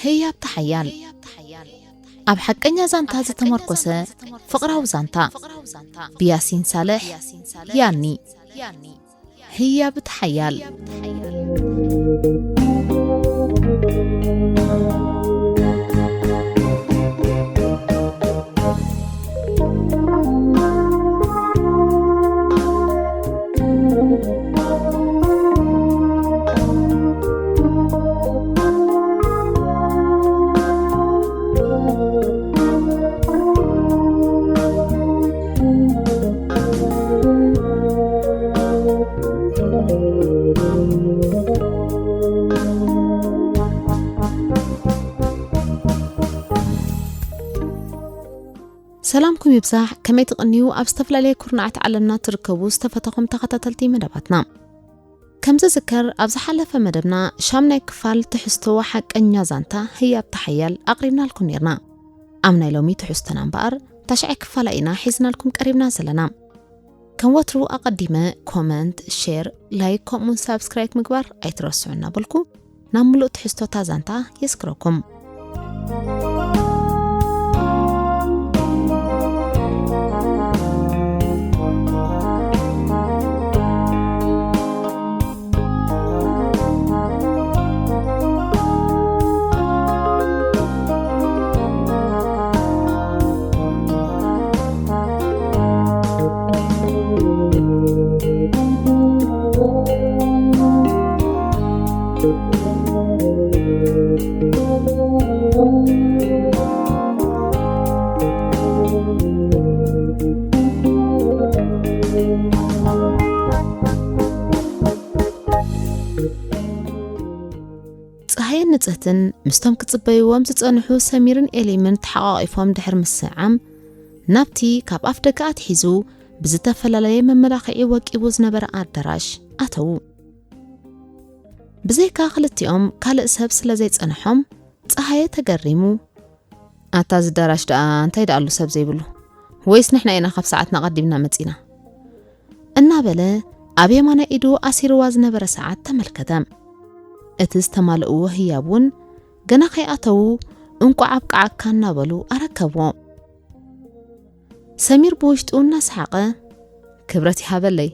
ህያብ ተሓያል። ኣብ ሓቀኛ ዛንታ ዝተመርኮሰ ፍቕራዊ ዛንታ። ብያሲን ሳልሕ። ያኒ። ህያብ ተሓያል። ሰላምኩም ይብዛሕ። ከመይ ትቕንዩ? ኣብ ዝተፈላለየ ኩርናዓት ዓለምና ትርከቡ ዝተፈተኹም ተኸታተልቲ መደባትና፣ ከም ዝዝከር ኣብ ዝሓለፈ መደብና ሻምናይ ክፋል ትሕዝቶ ሓቀኛ ዛንታ ህያብ ተሓያል ኣቕሪብናልኩም ኔርና። ኣብ ናይ ሎሚ ትሕዝቶና እምበኣር ታሽዓይ ክፋላ ኢና ሒዝናልኩም ቀሪብና ዘለና። ከም ወትሩ ኣቐዲመ ኮመንት፣ ሼር፣ ላይክ ከምኡውን ሳብስክራይብ ምግባር ኣይትረስዑ እናበልኩ ናብ ምሉእ ትሕዝቶታ ዛንታ የስክረኩም። ጸሃየን ንጽህትን ምስቶም ክጽበይዎም ዝጸንሑ ሰሚርን ኤሊምን ተሓቋቒፎም ድሕሪ ምስዕዓም፣ ናብቲ ካብ ኣፍ ደገ ኣትሒዙ ብዝተፈላለየ መመላኽዒ ወቂቡ ዝነበረ ኣዳራሽ ኣተዉ። ብዘይካ ክልቲኦም ካልእ ሰብ ስለ ዘይጸንሖም፣ ጸሃየ ተገሪሙ፣ "ኣታ እዚ ኣዳራሽ ደኣ እንታይ ደኣሉ ሰብ ዘይብሉ? ወይስ ንሕና ኢና ካብ ሰዓትና ቀዲምና መጺና?" እናበለ ኣብ የማናይ ኢዱ ኣሲርዋ ዝነበረ ሰዓት ተመልከተ። እቲ ዝተማልእዎ ህያብ እውን ገና ከይኣተዉ እንቋዕ ኣብቅዓካ እናበሉ ኣረከብዎ። ሰሚር ብውሽጡ እናሰሓቐ፣ "ክብረት ይሃበለይ"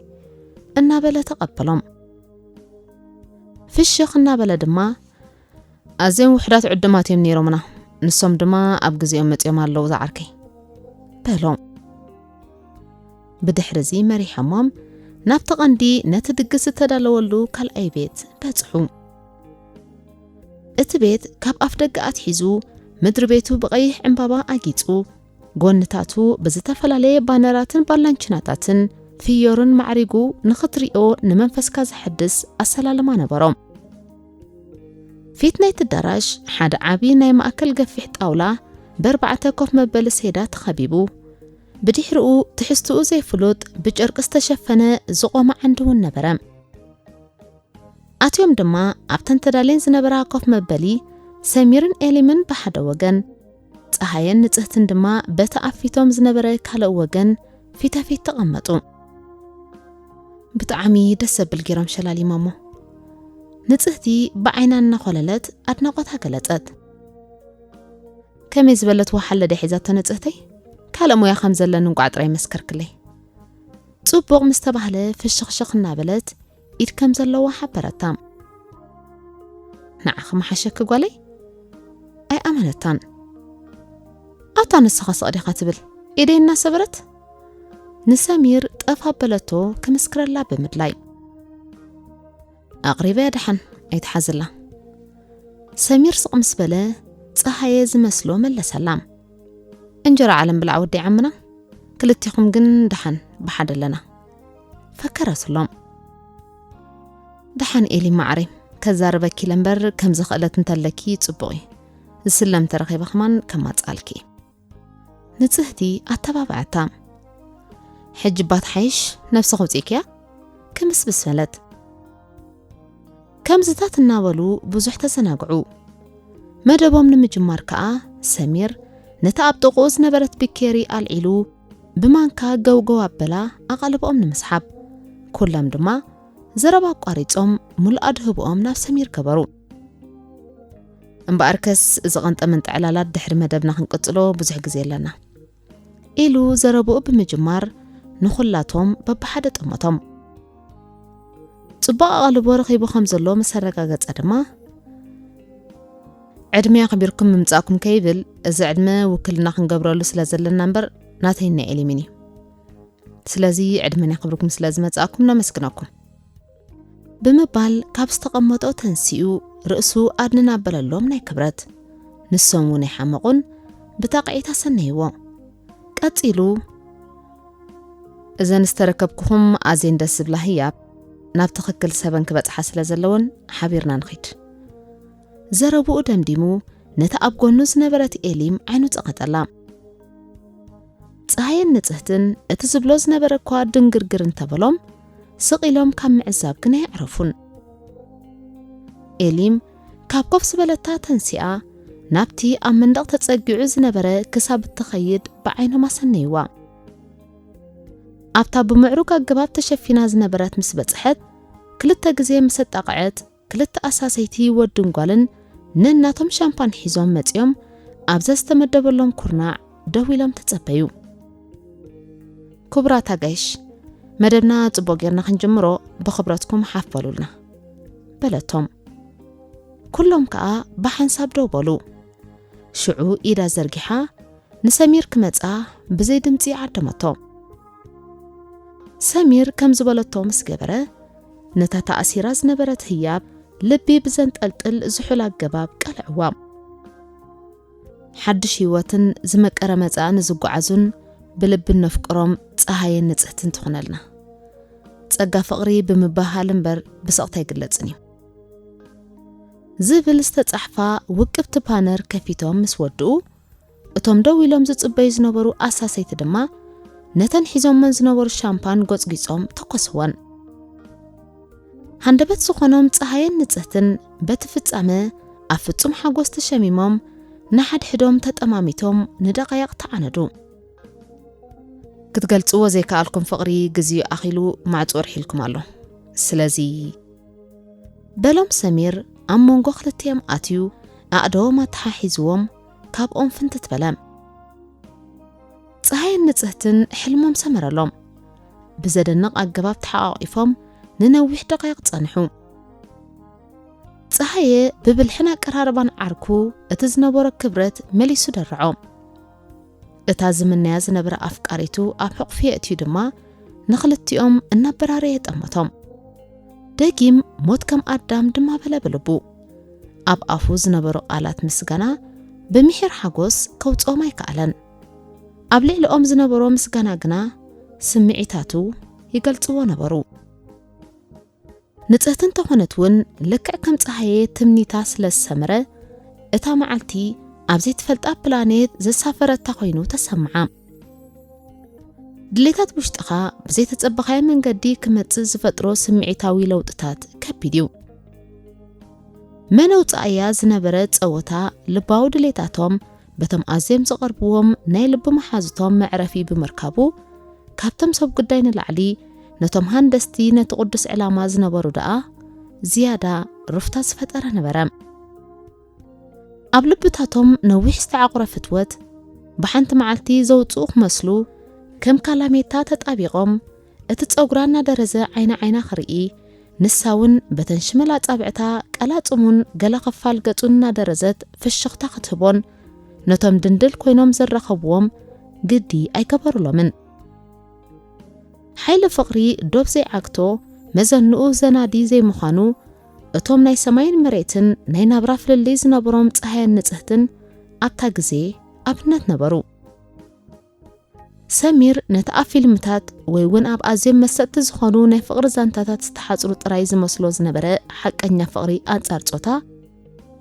እናበለ ተቐበሎም። ፍሽኽ እናበለ ድማ፣ "ኣዝዮም ውሑዳት ዕዱማት እዮም ነይሮምና፣ ንሶም ድማ ኣብ ግዜኦም መጺኦም ኣለዉ ዝዓርከይ" በሎም። ብድሕሪ እዚ መሪሖሞም ናብቲ ቀንዲ ነቲ ድግስ ዝተዳለወሉ ካልኣይ ቤት በጽሑ። እቲ ቤት ካብ ኣፍ ደገ ኣትሒዙ ምድሪ ቤቱ ብቐይሕ ዕምባባ ኣጊጹ፣ ጎንታቱ ብዝተፈላለየ ባነራትን ባላንቺናታትን ፍዮርን ማዕሪጉ ንኽትሪኦ ንመንፈስካ ዘሐድስ ኣሰላልማ ነበሮ። ፊት ናይቲ ኣዳራሽ ሓደ ዓቢ ናይ ማእከል ገፊሕ ጣውላ ብኣርባዕተ ኮፍ መበሊ ሴዳ ተኸቢቡ፣ ብድሕሪኡ ትሕዝትኡ ዘይፍሉጥ ብጨርቂ ዝተሸፈነ ዝቖመ ዓንዲ እውን ነበረ። ኣትዮም ድማ ኣብተን ተዳልየን ዝነበራ ኮፍ መበሊ ሰሚርን ኤሊምን ብሓደ ወገን፣ ጸሃየን ንጽህትን ድማ በቲ ኣፊቶም ዝነበረ ካልእ ወገን ፊታፊት ተቐመጡ። ብጣዕሚ ደስ ዘብል ጌሮም ሸላሊሞሞ። ንጽህቲ ብዓይና እናኾለለት ኣድናቖታ ገለጸት። "ከመይ ዝበለት ወሓለ ድያ ሒዛቶ ንጽህተይ? ካልእ ሞያ ከም ዘለኒ እንቋዕ ጥራይ መስከርክለይ" ጽቡቕ ምስ ተባህለ ፍሽኽሽኽ እናበለት ኢድ ከም ዘለዋ ሓበረታ። "ንዓኺ መሓሸኪ ጓለይ?" ኣይኣመነታን። "ኣታ ንስኻ ስቕ ዲኻ ትብል?" ኢደይ እናሰበረት ንሰሚር ጠፍ ኣበለቶ ክምስክረላ ብምድላይ። "ኣቕሪበያ ደሓን ኣይትሓዝላ" ሰሚር ስቕ ምስ በለ ጸሃየ ዝመስሎ መለሰላ። "እንጀራ ዓለም ብልዓ ወዲ ዓምና፣ ክልቲኹም ግን ደሓን ብሓደ ኣለና" ፈከረትሎም። "ደሓን ኤሊ ማዕረይ፣ ከዛርበኪ ኢለ እምበር ከምዚ ክእለት እንተለኪ ጽቡቕ እዩ። ዝስለም ተረኺበ ከማን ከማጻልኪ" ንጽህቲ ኣተባብዐታ። "ሕጂ እባ ትሓይሽ ነብስኺ ውጺእክያ?" ክምስብስ በለት። ከምዝታት እናበሉ ብዙሕ ተዘናግዑ። መደቦም ንምጅማር ከኣ ሰሚር ነታ ኣብ ጥቕኡ ዝነበረት ብኬሪ ኣልዒሉ ብማንካ ገውገው ኣበላ ኣቓልቦኦም ንምስሓብ። ኩሎም ድማ ዘረባ ኣቋሪጾም ሙሉእ ኣድህቦኦም ናብ ሰሚር ገበሩ። እምበኣርከስ እዚ ቐንጠ መንጠ ዕላላት ድሕሪ መደብና ክንቅጽሎ ብዙሕ ግዜ ኣለና። ኢሉ ዘረብኡ ብምጅማር ንኹላቶም በብሓደ ጠመቶም። ጽቡቕ ኣቓልቦ ረኺቡ ከም ዘሎ ምስ ኣረጋገጸ ድማ፣ ዕድመ ኣኽቢርኩም ምምጻእኩም ከይብል፣ እዚ ዕድመ ውክልና ክንገብረሉ ስለ ዘለና እምበር ናተይን ናይ ኤሊምን እዩ። ስለዚ ዕድመን ኣኽብርኩም ስለ ዝመጻእኩም ነመስግነኩም። ብምባል ካብ ዝተቐመጦ ተንሲኡ ርእሱ ኣድንን ኣበለሎም ናይ ክብረት። ንሶም እውን ኣይሓመቑን፣ ብጣቕዒት ኣሰነይዎ። ቀጺሉ፣ እዘን ዝተረከብኩኹም ኣዝየን ደስ ዝብላ ህያብ ናብ ትኽክል ሰበን ክበጽሓ ስለ ዘለወን ሓቢርና ንኺድ። ዘረብኡ ደምዲሙ ነታ ኣብ ጎኑ ዝነበረት ኤሊም ዓይኑ ጸቐጠላ። ጸሃየን ንጽህትን እቲ ዝብሎ ዝነበረ እኳ ድንግርግር እንተበሎም፣ ስቕ ኢሎም ካብ ምዕዛብ ግን ኣየዕረፉን። ኤሊም ካብ ኮፍ ዝበለታ ተንሲኣ ናብቲ ኣብ መንደቕ ተጸጊዑ ዝነበረ ክሳብ እትኸይድ ብዓይኖም ኣሰነይዋ። ኣብታ ብምዕሩግ ኣገባብ ተሸፊና ዝነበረት ምስ በጽሐት፣ ክልተ ግዜ ምስ ኣጣቕዐት፣ ክልተ ኣሳሰይቲ ወድን ጓልን ነናቶም ሻምፓን ሒዞም መጺኦም ኣብዛ ዝተመደበሎም ኩርናዕ ደው ኢሎም ተጸበዩ። ክቡራት ኣጋይሽ፣ መደብና ጽቡቕ ጌርና ክንጅምሮ ብኽብረትኩም ሓፍ በሉልና፣ በለቶም። ኩሎም ከኣ ብሓንሳብ ደው በሉ። ሽዑ ኢዳ ዘርጊሓ ንሰሚር ክመጻ ብዘይ ድምጺ ዓደመቶ። ሰሚር ከም ዝበለቶ ምስ ገበረ፣ ነታ ተኣሲራ ዝነበረት ህያብ ልቢ ብዘንጠልጥል ዝሑል ኣገባብ ቀልዕዋ። ሓድሽ ህይወትን ዝመቀረ መጻእን ዝጓዓዙን ብልቢ ነፍቅሮም ጸሃየን ንጽህትን ትኹነልና። ጸጋ ፍቕሪ ብምብህሃል እምበር ብስቕታ ኣይግለጽን እዩ። ዝብል ዝተጻሕፋ ውቅብቲ ባነር ከፊቶም ምስ ወድኡ፣ እቶም ደው ኢሎም ዝጽበዩ ዝነበሩ ኣሳሰይቲ ድማ ነተን ሒዞመን ዝነበሩ ሻምፓን ጎጽጊጾም ተኮስወን። ሃንደበት ዝኾኖም ጸሃየን ንጽህትን በቲ ፍጻመ ኣብ ፍጹም ሓጎስ ተሸሚሞም ንሓድሕዶም ተጠማሚቶም ንደቓይቕ ተዓነዱ። ክትገልጽዎ ዘይከኣልኩም ፍቕሪ ግዜኡ ኣኺሉ ማዕጾ ርሒልኩም ኣሎ። ስለዚ በሎም ሰሚር ኣብ መንጎ ክልቲኦም ኣትዩ ኣእደዎም ኣተሓሒዝዎም ካብኦም ፍንትት በለ። ጸሃየን ንጽህትን ሕልሞም ሰመረሎም። ብዘደንቕ ኣገባብ ተሓቋቒፎም ንነዊሕ ደቓይቕ ጸንሑ። ጸሃየ ብብልሕን ኣቀራርባን ዓርኩ እቲ ዝነበሮ ክብረት መሊሱ ደርዖ። እታ ዝምነያ ዝነበረ ኣፍቃሪቱ ኣብ ሕቑፉ የእትዩ ድማ ንኽልቲኦም እናበራረየ ጠመቶም። ደጊም ሞት ከም ኣዳም ድማ በለ ብልቡ። ኣብ ኣፉ ዝነበሩ ቃላት ምስጋና ብምሒር ሓጎስ ከውጽኦም ኣይከኣለን። ኣብ ልዕሊኦም ዝነበሮ ምስጋና ግና ስምዒታቱ ይገልጽዎ ነበሩ። ንጽህቲ እንተኾነት እውን ልክዕ ከም ጸሃየ ትምኒታ ስለ ዝሰመረ እታ መዓልቲ ኣብ ዘይትፈልጣ ፕላኔት ዘሳፈረታ ኮይኑ ተሰምዓ። ድሌታት ውሽጥኻ ብዘይተጸበኻዮ መንገዲ ክመጽእ ዝፈጥሮ ስምዒታዊ ለውጥታት ከቢድ እዩ። መን ኣውጻኣያ ዝነበረ ጸወታ ልባዊ ድሌታቶም በቶም ኣዝዮም ዝቐርብዎም ናይ ልቢ መሓዙቶም መዕረፊ ብምርካቡ፣ ካብቶም ሰብ ጉዳይ ንላዕሊ ነቶም ሃንደስቲ ነቲ ቅዱስ ዕላማ ዝነበሩ ደኣ ዝያዳ ሩፍታ ዝፈጠረ ነበረ። ኣብ ልብታቶም ነዊሕ ዝተዓቑረ ፍትወት ብሓንቲ መዓልቲ ዘውጽኡ ክመስሉ፣ ከም ካላሜታ ተጣቢቖም፣ እቲ ጸጉራ እናደረዘ ዓይኒ ዓይና ክርኢ፣ ንሳ እውን በተን ሽመል ኣጻብዕታ ቀላጽሙን ገለ ክፋል ገጹን እናደረዘት ፍሽኽታ ክትህቦን፣ ነቶም ድንድል ኮይኖም ዘራኸብዎም ግዲ ኣይገበሩሎምን። ሓይሊ ፍቕሪ ዶብ ዘይዓግቶ፣ መዘንኡ ዘናዲ ዘይምዃኑ፣ እቶም ናይ ሰማይን መሬትን ናይ ናብራ ፍልልይ ዝነበሮም ጸሃየን ንጽህትን ኣብታ ግዜ ኣብነት ነበሩ። ሰሚር ነቲ ኣብ ፊልምታት ወይ እውን ኣብ ኣዝዮም መሰጥቲ ዝኾኑ ናይ ፍቕሪ ዛንታታት ዝተሓጽሩ ጥራይ ዝመስሎ ዝነበረ ሓቀኛ ፍቕሪ ኣንጻር ጾታ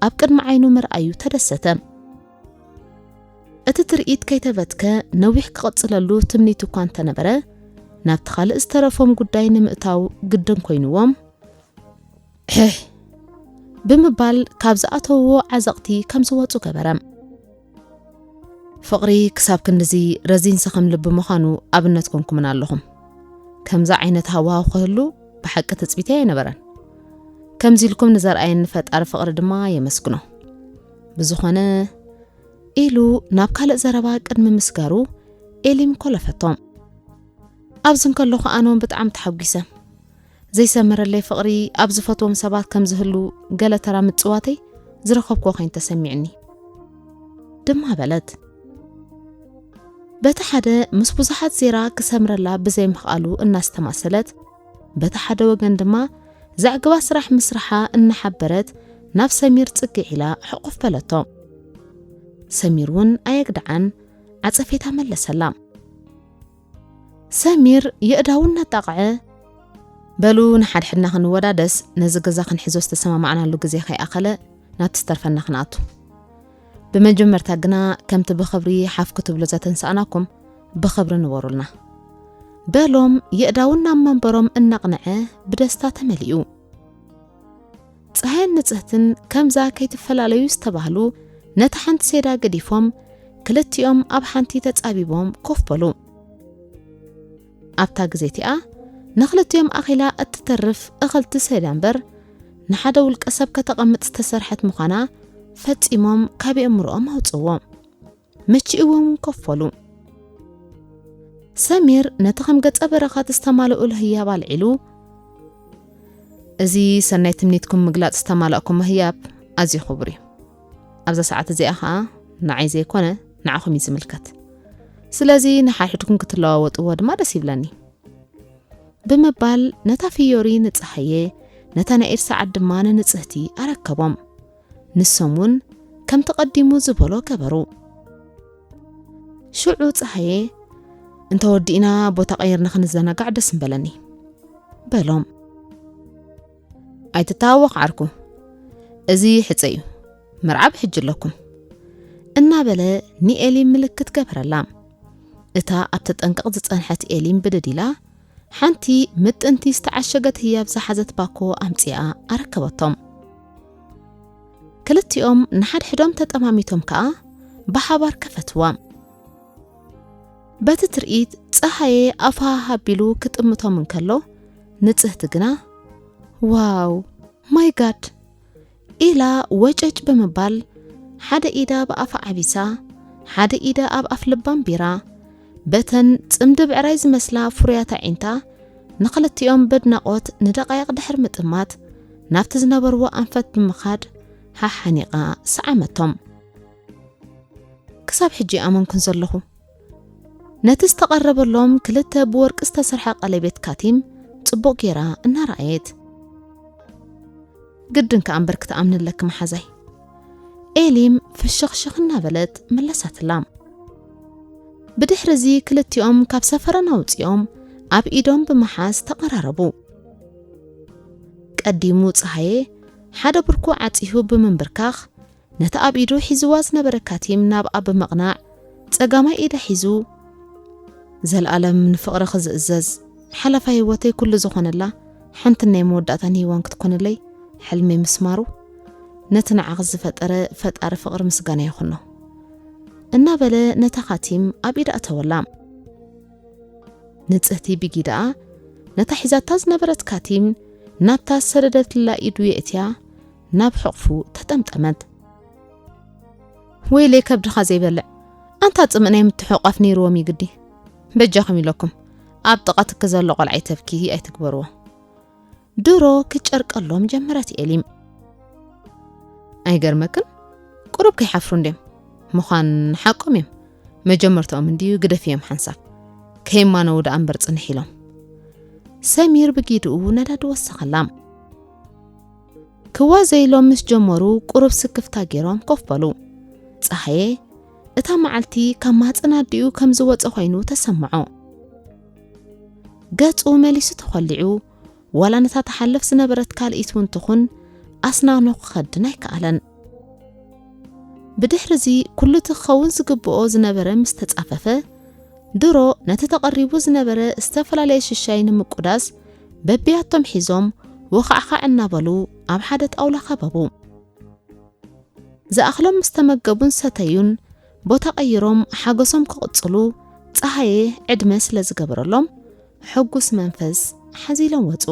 ኣብ ቅድሚ ዓይኑ ምርኣዩ ተደሰተ። እቲ ትርኢት ከይተበትከ ነዊሕ ክቕጽለሉ ትምኒቱ እኳ እንተነበረ፣ ናብቲ ካልእ ዝተረፎም ጉዳይ ንምእታው ግድን ኮይንዎም፣ ሕሕ ብምባል ካብ ዝኣተውዎ ዓዘቕቲ ከም ዝወጹ ገበረ። ፍቕሪ ክሳብ ክንድዚ ረዚን ሰኸም ልቢ ምዃኑ ኣብነት ኮንኩምን ኣለኹም። ከምዚ ዓይነት ሃዋህው ክህሉ ብሓቂ ትጽቢተይ ኣይነበረን። ከምዚ ኢልኩም ንዘርኣየኒ ፈጣሪ ፍቕሪ ድማ የመስግኖ። ብዝኾነ፣ ኢሉ ናብ ካልእ ዘረባ ቅድሚ ምስጋሩ፣ ኤሊም ኮለፈቶ። ኣብዚ እንከለኹ ኣነ እውን ብጣዕሚ ተሓጒሰ። ዘይሰመረለይ ፍቕሪ ኣብ ዝፈትዎም ሰባት ከም ዝህሉ ገለ ተራ ምጽዋተይ ዝረኸብክዎ ኮይኑ ተሰሚዕኒ። ድማ በለት። በቲ ሓደ ምስ ብዙሓት ዜራ ክሰምረላ ብዘይምኽኣሉ እናስተማሰለት፣ በቲ ሓደ ወገን ድማ ዘዕግባ ስራሕ ምስርሓ እናሓበረት ናብ ሰሚር ጽግዕ ኢላ ሕቑፍ በለቶ። ሰሚር እውን ኣየግድዓን ዓጸፌታ መለሰላ። ሰሚር የእዳዉ እናጣቕዐ፣ በሉ ንሓድሕድና ክንወዳደስ፣ ነዚ ገዛ ክንሕዞ ዝተሰማማዕናሉ ግዜ ከይኣኸለ ናብቲ ዝተርፈና ክንኣቱ። ብመጀመርታ ግና ከምቲ ብኽብሪ ሓፍ ክትብሉ ዘተንሳእናኩም ብኽብሪ ንበሩልና። በሎም የእዳዉ ናብ መንበሮም እናቕንዐ ብደስታ ተመሊኡ። ጸሃያን ንጽህትን ከምዛ ከይትፈላለዩ ዝተባህሉ ነታ ሓንቲ ሴዳ ገዲፎም ክልቲኦም ኣብ ሓንቲ ተጻቢቦም ኮፍ በሉ። ኣብታ ግዜ እቲኣ ንኽልቲኦም ኣኺላ እትተርፍ እኽልቲ ሴዳ እምበር ንሓደ ውልቀ ሰብ ከተቐምጥ ዝተሰርሐት ምዃና ፈጺሞም ካብ የእምሮኦም ኣውጽዎ። መቺእዎም ኮፍ በሉ። ሰሚር ነቲ ከም ገጸ በረኸት ዝተማልኡሉ ህያብ ኣልዒሉ፣ እዚ ሰናይ ትምኒትኩም ምግላጽ ዝተማላእኩሞ ህያብ ኣዝዩ ክቡር እዩ። ኣብዛ ሰዓት እዚኣ ኸኣ ንዓይ ዘይኮነ ንዓኹም እዩ ዝምልከት። ስለዚ ንሓድሕድኩም ክትለዋወጥዎ ድማ ደስ ይብለኒ። ብምባል ነታ ፍዮሪ ንጸሃየ፣ ነታ ናይ ኢድ ሰዓት ድማ ንንጽህቲ ኣረከቦም። ንሶም እውን ከምቲ ቀዲሙ ዝበሎ ገበሩ። ሽዑ ጸሃየ፣ "እንተወዲእና ቦታ ቀይርና ክንዘናጋዕ ደስ ምበለኒ" በሎም። "ኣይትተሃወኽ ዓርኩ፣ እዚ ሕጸ እዩ፣ መርዓ ብሕጂ ኣለኩም" እናበለ ንኤሊ ምልክት ገበረላ። እታ ኣብ ተጠንቀቕ ዝጸንሐት ኤሊም ብድድ ኢላ፣ ሓንቲ ምጥንቲ ዝተዓሸገት ህያብ ዝሓዘት ባኮ ኣምጺኣ ኣረከበቶም። ክልቲኦም ንሓድሕዶም ተጠማሚቶም ከኣ ብሓባር ከፈትዋ። በቲ ትርኢት ጸሃየ ኣፋ ሃቢሉ ክጥምቶም እንከሎ፣ ንጽህቲ ግና፣ "ዋው፣ ማይ ጋድ!" ኢላ ወጨጭ ብምባል፣ ሓደ ኢዳ ብኣፋ ዓቢሳ፣ ሓደ ኢዳ ኣብ ኣፍ ልባም ቢራ፣ በተን ጽምዲ ብዕራይ ዝመስላ ፍሩያት ኣዒንታ፣ ንኽልቲኦም በድናቖት ንደቓይቕ ድሕሪ ምጥማት፣ ናብቲ ዝነበርዎ ኣንፈት ብምኻድ፣ ሓሓኒቓ ሰዓመቶም። ክሳብ ሕጂ ኣመንኩን ዘለኹ። ነቲ ዝተቐረበሎም ክልተ ብወርቂ ዝተሰርሐ ቀለቤት ካቲም ጽቡቕ ጌራ እናረኣየት፣ "ግድን ከኣ እምበር ክትኣምኒ ኣለኪ መሓዛይ" ኤሊም ፍሽኽሽኽ እናበለት መለሰትላ። ብድሕሪ እዚ ክልቲኦም ካብ ሰፈረን ኣውጺኦም ኣብ ኢዶም ብምሓዝ ተቐራረቡ። ቀዲሙ ጸሃየ ሓደ ብርኩ ዓጺሁ ብምንብርካኽ ነቲ ኣብ ኢዱ ሒዝዋ ዝነበረ ካቲም ናብኣ ብምቕናዕ፣ ጸጋማይ ኢዳ ሒዙ፣ "ዘልኣለም ንፍቕርኺ ዝእዘዝ፣ ሓለፋ ህይወተይ ኩሉ ዝኾነላ፣ ሓንቲ ናይ መወዳእታ ንህይዋን ክትኮንለይ ሕልመይ ምስማሩ፣ ነቲ ንዓኺ ዝፈጠረ ፈጣሪ ፍቕሪ ምስጋና ይኹኖ" እናበለ ነታ ካቲም ኣብ ኢዳ ኣተወላ። ንጽህቲ ብጊዳኣ ነታ ሒዛታ ዝነበረት ካቲም ናብታ ዝሰደደትላ ኢዱ የእትያ ናብ ሕቑፉ ተጠምጠመት። "ወይለይ ከብድኻ ዘይበልዕ፣ ኣንታ ጽምእ ናይ ምትሕቑቓፍ ነይርዎም እዩ ግዲ። በጃኹም ኢለኩም፣ ኣብ ጥቓ ትኪ ዘሎ ቆልዓ ይተብኪ ኣይትግበርዎ" ድሮ ክትጨርቀሎም ጀመረት ኤሊም። "ኣይገርመክን? ቁሩብ ከይሓፍሩ እንድዮም። ምዃን ሓቆም እዮም። መጀመርታኦም እንድዩ ግደፍዮም ሓንሳብ። ከይማነዉ ደኣ እምበር ጽንሕ ኢሎም" ሰሚር ብጊድኡ ነዳዲ ወሰኸላ። ክዋዘይሎም ምስ ጀመሩ ቁሩብ ስክፍታ ገይሮም ኮፍ በሉ። ጸሃየ እታ መዓልቲ ካብ ማህጸን ኣዲኡ ከም ዝወጸ ኮይኑ ተሰምዖ። ገጹ መሊሱ ተኾሊዑ፣ ዋላ ነታ ትሓልፍ ዝነበረት ካልኢት እውን ትኹን፣ ኣስናኑ ክኸድን ኣይከኣለን። ብድሕሪ እዚ ኩሉ እቲ ክኸውን ዝግብኦ ዝነበረ ምስ ተጻፈፈ፣ ድሮ ነቲ ተቐሪቡ ዝነበረ ዝተፈላለየ ሽሻይ ንምቁዳስ በቢያቶም ሒዞም ወኻዕኻዕ እናበሉ ኣብ ሓደ ጣውላ ከበቡ። ዝኣኽሎም ምስ ተመገቡን ሰተዩን፣ ቦታ ቀይሮም ሓጎሶም ክቕጽሉ ጸሃየ ዕድመ ስለ ዝገበረሎም፣ ሕጉስ መንፈስ ሓዚሎም ወጹ።